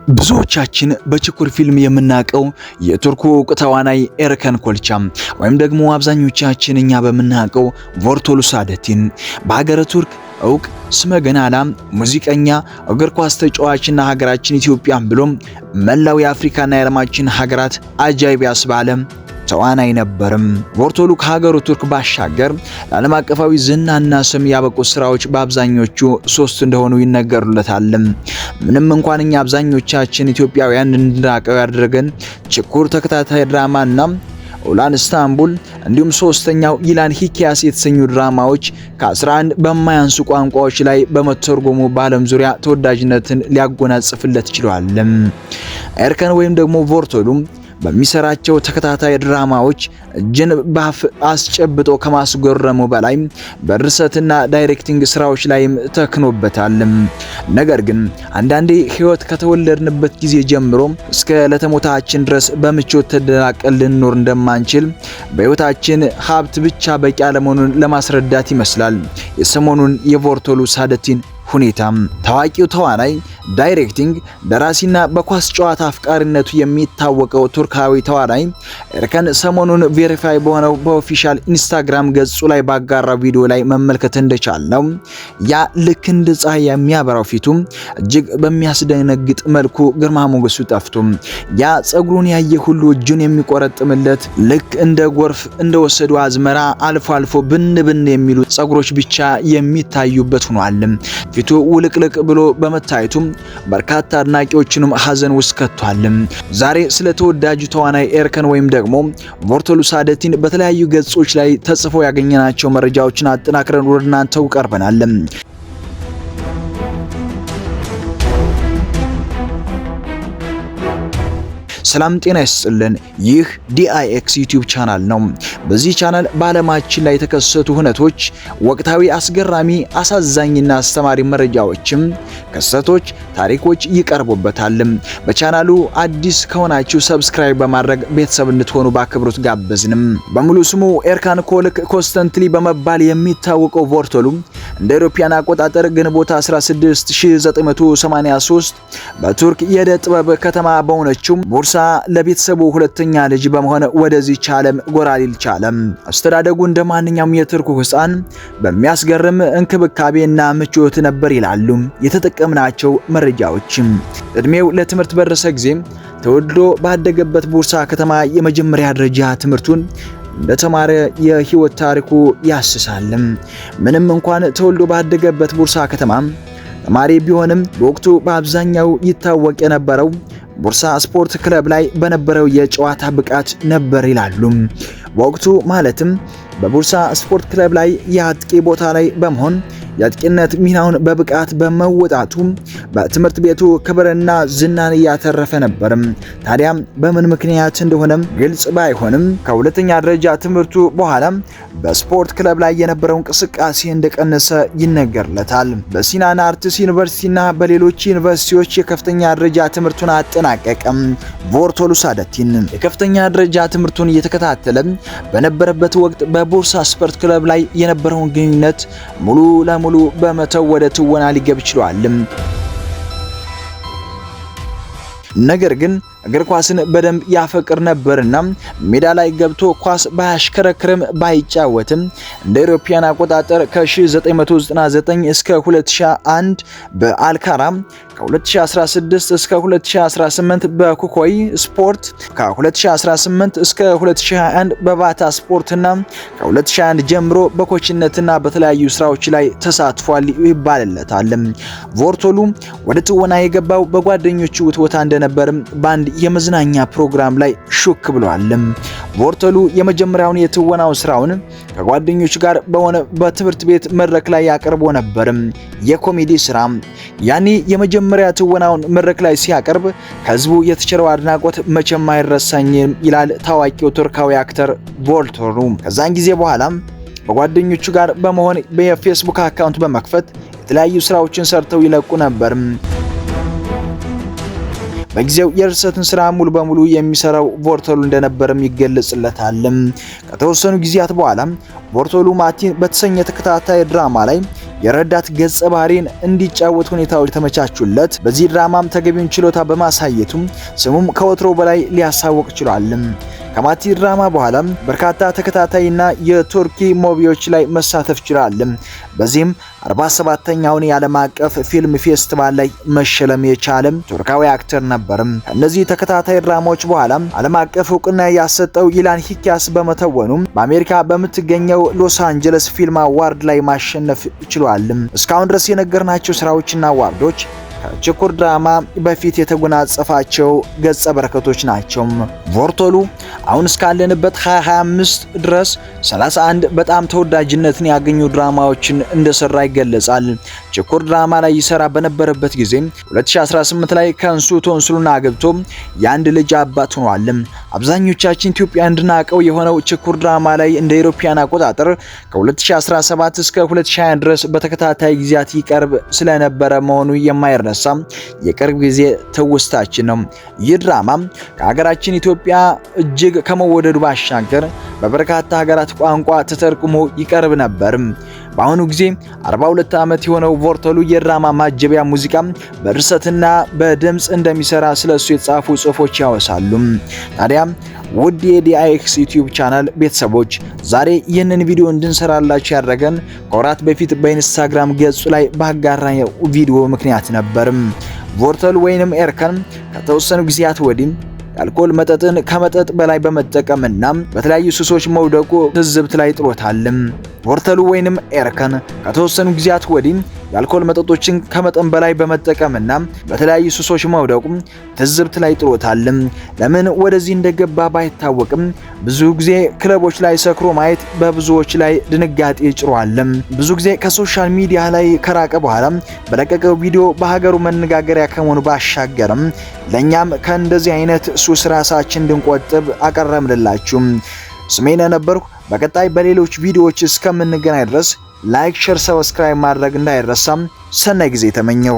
ብዙዎቻችን በችኩር ፊልም የምናውቀው የቱርኩ ዕውቅ ተዋናይ ኤርከን ኮልቻ ወይም ደግሞ አብዛኞቻችን እኛ በምናውቀው ቮርቶሉ ሳደቲን በሀገረ ቱርክ ዕውቅ ስመ ገናና ሙዚቀኛ፣ እግር ኳስ ተጫዋችና ሀገራችን ኢትዮጵያን ብሎም መላው የአፍሪካና የዓለማችን ሀገራት አጃይብ ያስባለ ተዋናይ ነበርም። ቮርቶሉ ከሀገሩ ቱርክ ባሻገር ለዓለም አቀፋዊ ዝናና ስም ያበቁት ስራዎች በአብዛኞቹ ሶስት እንደሆኑ ይነገሩለታል። ምንም እንኳን እኛ አብዛኞቻችን ኢትዮጵያውያን እንድናቀው ያደረገን ችኩር ተከታታይ ድራማና ኡላን ኢስታንቡል እንዲሁም ሶስተኛው ይላን ሂኪያስ የተሰኙ ድራማዎች ከ11 በማያንሱ ቋንቋዎች ላይ በመተርጎሙ በዓለም ዙሪያ ተወዳጅነትን ሊያጎናጽፍለት ችሏል። ኤርከን ወይም ደግሞ ቮርቶሉ በሚሰራቸው ተከታታይ ድራማዎች እጅን ባፍ አስጨብጦ ከማስገረሙ በላይ በድርሰትና directing ስራዎች ላይም ተክኖበታል። ነገር ግን አንዳንዴ ህይወት ከተወለድንበት ጊዜ ጀምሮ እስከ ለተሞታችን ድረስ በምቾት ተደላቀን ልንኖር እንደማንችል በህይወታችን ሀብት ብቻ በቂ አለመሆኑን ለማስረዳት ይመስላል የሰሞኑን የቮርቶሉ ሳደቲን ሁኔታ። ታዋቂው ተዋናይ፣ directing፣ ደራሲና በኳስ ጨዋታ አፍቃሪነቱ የሚታወቀው ቱርካዊ ተዋናይ ኤርከን ሰሞኑን verify በሆነው በ official ኢንስታግራም ገጹ ላይ ባጋራው ቪዲዮ ላይ መመልከት እንደቻልነው ያ ልክ እንደ ፀሐይ የሚያበራው ፊቱ እጅግ በሚያስደነግጥ መልኩ ግርማ ሞገሱ ጠፍቶ ያ ጸጉሩን ያየ ሁሉ እጁን የሚቆረጥምለት ልክ እንደ ጎርፍ እንደወሰዱ አዝመራ አልፎ አልፎ ብን ብን የሚሉ ጸጉሮች ብቻ የሚታዩበት ሆኗል። ፊቱ ውልቅልቅ ብሎ በመታየቱም በርካታ አድናቂዎችንም ሀዘን ውስጥ ከቷል። ዛሬ ስለ ተወዳጁ ተዋናይ ኤርከን ወይም ደግሞ ቮርቶሉ ሳደቲን በተለያዩ ገጾች ላይ ተጽፈው ያገኘናቸው መረጃዎችን አጠናክረን ወደ እናንተው ቀርበናል። ሰላም ጤና ይስጥልን። ይህ ዲአይኤክስ ዩቲዩብ ቻናል ነው። በዚህ ቻናል በዓለማችን ላይ የተከሰቱ ሁነቶች፣ ወቅታዊ፣ አስገራሚ፣ አሳዛኝና አስተማሪ መረጃዎችም፣ ክስተቶች፣ ታሪኮች ይቀርቡበታል። በቻናሉ አዲስ ከሆናችሁ subscribe በማድረግ ቤተሰብ እንድትሆኑ በአክብሮት ጋበዝንም። በሙሉ ስሙ ኤርካን ኮልክ ኮንስታንትሊ በመባል የሚታወቀው ቮርቶሉ እንደ አውሮፓውያን አቆጣጠር ግንቦት 16 1983 በቱርክ የዕደ ጥበብ ከተማ በሆነችው ቡርሳ ለቤተሰቡ ሁለተኛ ልጅ በመሆን ወደዚህ ዓለም ጎራ ሊል ቻለም። አስተዳደጉ እንደ ማንኛውም የቱርኩ ሕፃን በሚያስገርም እንክብካቤና ምቾት ነበር ይላሉ የተጠቀምናቸው መረጃዎች። እድሜው ለትምህርት በደረሰ ጊዜ ተወልዶ ባደገበት ቡርሳ ከተማ የመጀመሪያ ደረጃ ትምህርቱን እንደተማረ የህይወት ታሪኩ ያስሳል። ምንም እንኳን ተወልዶ ባደገበት ቡርሳ ከተማ ተማሪ ቢሆንም በወቅቱ በአብዛኛው ይታወቅ የነበረው ቡርሳ ስፖርት ክለብ ላይ በነበረው የጨዋታ ብቃት ነበር ይላሉ። በወቅቱ ማለትም በቡርሳ ስፖርት ክለብ ላይ የአጥቂ ቦታ ላይ በመሆን የአጥቂነት ሚናውን በብቃት በመወጣቱ በትምህርት ቤቱ ክብርና ዝናን እያተረፈ ነበር። ታዲያም በምን ምክንያት እንደሆነም ግልጽ ባይሆንም ከሁለተኛ ደረጃ ትምህርቱ በኋላ በስፖርት ክለብ ላይ የነበረው እንቅስቃሴ እንደቀነሰ ይነገርለታል። በሲናን አርትስ ዩኒቨርሲቲና በሌሎች ዩኒቨርሲቲዎች የከፍተኛ ደረጃ ትምህርቱን አጠናቀቀም። ቮርቶሉ ሳደቲን የከፍተኛ ደረጃ ትምህርቱን እየተከታተለ በነበረበት ወቅት በቡርሳ ስፖርት ክለብ ላይ የነበረውን ግንኙነት ሙሉ ለሙሉ በመተው ወደ ትወና ሊገብ ችሏል። ነገር ግን እግር ኳስን በደንብ ያፈቅር ነበርና ሜዳ ላይ ገብቶ ኳስ ባያሽከረክርም ባይጫወትም እንደ አውሮፓውያን አቆጣጠር ከ1999 እስከ 2001 በአልካራ፣ ከ2016 እስከ 2018 በኩኮይ ስፖርት፣ ከ2018 እስከ 2021 በባታ ስፖርትና ከ2021 ጀምሮ በኮችነትና በተለያዩ ስራዎች ላይ ተሳትፏል ይባልለታል። ቮርቶሉ ወደ ትወና የገባው በጓደኞቹ ውትወታ እንደነበርም በአንድ የመዝናኛ ፕሮግራም ላይ ሹክ ብሏል። ቮርቶሉ የመጀመሪያውን የትወናው ስራውን ከጓደኞቹ ጋር በሆነ በትምህርት ቤት መድረክ ላይ ያቀርቦ ነበር። የኮሜዲ ስራ። ያኔ የመጀመሪያ ትወናውን መድረክ ላይ ሲያቀርብ ከህዝቡ የተቸረው አድናቆት መቼም አይረሳኝም ይላል ታዋቂው ቱርካዊ actor ቮርቶሉ። ከዛን ጊዜ በኋላ በጓደኞቹ ጋር በመሆን የፌስቡክ account በመክፈት የተለያዩ ስራዎችን ሰርተው ይለቁ ነበር። በጊዜው የድርሰትን ስራ ሙሉ በሙሉ የሚሰራው ቮርተሉ እንደነበርም ይገለጽለታል። ከተወሰኑ ጊዜያት በኋላ ቮርቶሉ ማቲን በተሰኘ ተከታታይ ድራማ ላይ የረዳት ገጸ ባህሪን እንዲጫወት ሁኔታዎች ተመቻቹለት። በዚህ ድራማም ተገቢውን ችሎታ በማሳየቱ ስሙም ከወትሮ በላይ ሊያሳውቅ ችሏል። ከማቲ ድራማ በኋላ በርካታ ተከታታይና የቱርኪ movie ዎች ላይ መሳተፍ ችሏል። በዚህም 47ኛውን የዓለም አቀፍ ፊልም ፌስቲቫል ላይ መሸለም የቻለ ቱርካዊ actor ነበርም። ከእነዚህ ተከታታይ ድራማዎች በኋላ ዓለም አቀፍ እውቅና ያሰጠው ይላን ሂኪያስ በመተወኑ በአሜሪካ በምትገኘው ሎስ አንጀለስ ፊልም award ላይ ማሸነፍ ችሏል። እስካሁን ድረስ የነገርናቸው ስራዎችና award ኦች ከችኩር ድራማ በፊት የተጎናጸፋቸው ገጸ በረከቶች ናቸው። ቮርቶሉ አሁን እስካለንበት 2025 ድረስ 31 በጣም ተወዳጅነትን ያገኙ ድራማዎችን እንደሰራ ይገለጻል። ችኩር ድራማ ላይ ይሰራ በነበረበት ጊዜ 2018 ላይ ከንሱ ቶንስሉን አግብቶ የአንድ ልጅ አባት ሆኗል። አብዛኞቻችን ኢትዮጵያ እንድናቀው የሆነው ችኩር ድራማ ላይ እንደ ኢሮፒያን አቆጣጠር ከ2017 እስከ 2021 ድረስ በተከታታይ ጊዜያት ይቀርብ ስለነበረ መሆኑ የማይረሳ የቅርብ ጊዜ ትውስታችን ነው። ይህ ድራማ ከሀገራችን ኢትዮጵያ እጅግ ከመወደዱ ባሻገር በበርካታ ሀገራት ቋንቋ ተተርጉሞ ይቀርብ ነበር። በአሁኑ ጊዜ 42 ዓመት የሆነው ቮርተሉ የድራማ ማጀቢያ ሙዚቃ በድርሰትና በድምፅ እንደሚሰራ ስለሱ የተጻፉ ጽሑፎች ያወሳሉ። ታዲያ ውድ የዲአይኤክስ ዩቲዩብ ቻናል ቤተሰቦች፣ ዛሬ ይህንን ቪዲዮ እንድንሰራላችሁ ያደረገን ከወራት በፊት በኢንስታግራም ገጹ ላይ ባጋራው ቪዲዮ ምክንያት ነበር። ቮርተሉ ወይንም ኤርከን ከተወሰኑ ጊዜያት ወዲህ የአልኮል መጠጥን ከመጠጥ በላይ በመጠቀምና በተለያዩ ሱሶች መውደቁ ትዝብት ላይ ጥሎታል። ቮርተሉ ወይንም ኤርከን ከተወሰኑ ጊዜያት ወዲህ የአልኮል መጠጦችን ከመጠን በላይ በመጠቀምና በተለያዩ ሱሶች መውደቁ ትዝብት ላይ ጥሎታል። ለምን ወደዚህ እንደገባ ባይታወቅም ብዙ ጊዜ ክለቦች ላይ ሰክሮ ማየት በብዙዎች ላይ ድንጋጤ ጭሯል። ብዙ ጊዜ ከ social media ላይ ከራቀ በኋላ በለቀቀው ቪዲዮ በሀገሩ መነጋገሪያ ከመሆኑ ባሻገርም ለእኛም ከእንደዚህ አይነት ሱስ ራሳችን እንድንቆጥብ አቀረብንላችሁ። ስሜነ ነበርኩ። በቀጣይ በሌሎች ቪዲዮዎች እስከምንገናኝ ድረስ like፣ share፣ subscribe ማድረግ እንዳይረሳም። ሰናይ ጊዜ ተመኘው።